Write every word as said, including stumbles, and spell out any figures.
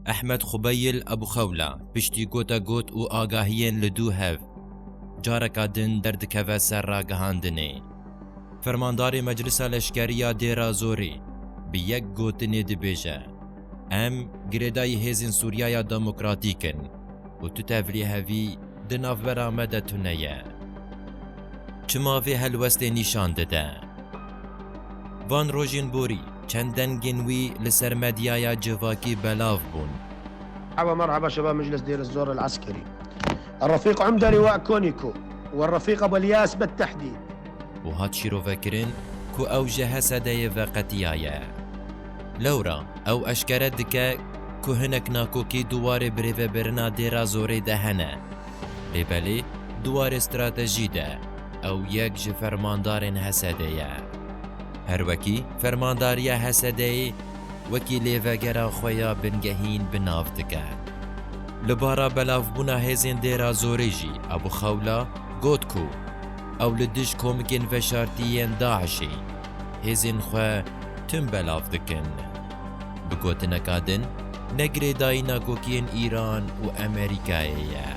Ehmed Xubeyl Ebû Xewla piştî gote got û agahiyên li dû hev, careka din derdikeve ser ragihandinê. Fermandarê Meclisa Leşkerî ya Dêra Zorê bi yek gotinê dibêje, Em girêdayî hêzên Sûriyaya Demokratîk in û tu tevlî hevî di navbera me de tune ye. Çima vê helwestê nîşan dide? Van rojên borî çend dengên wî li ser medyaya civakî belav bûn. مرحبا مرحبا شباب مجلس دير الزور العسكري. الرفيق عمدة لواء كونيكو والرفيق أبو الياس بالتحديد. û hat şîrovekirin ku ew ji H S D'yê veqetiyaye. Lewra ew eşkere dike ku hinek nakokî di warê birêvebirina Dêra Zorê de hene. Lê belê di warê stratejî de ew yek ji fermandarên H S D'ê ye. Her wekî fermandariya H S D'ê wekî lêvegera xwe ya bingehîn bi nav dike. Li bara belavbûna hêzên Dêra Zorê jî Ebû Xewla got ku ew li dij komikên veşartî yên DAIŞê hêzên xwe tim belav dikin. Bi gotineka din, ne girêdayî nakokiyên Îran û Amerîkayê ye.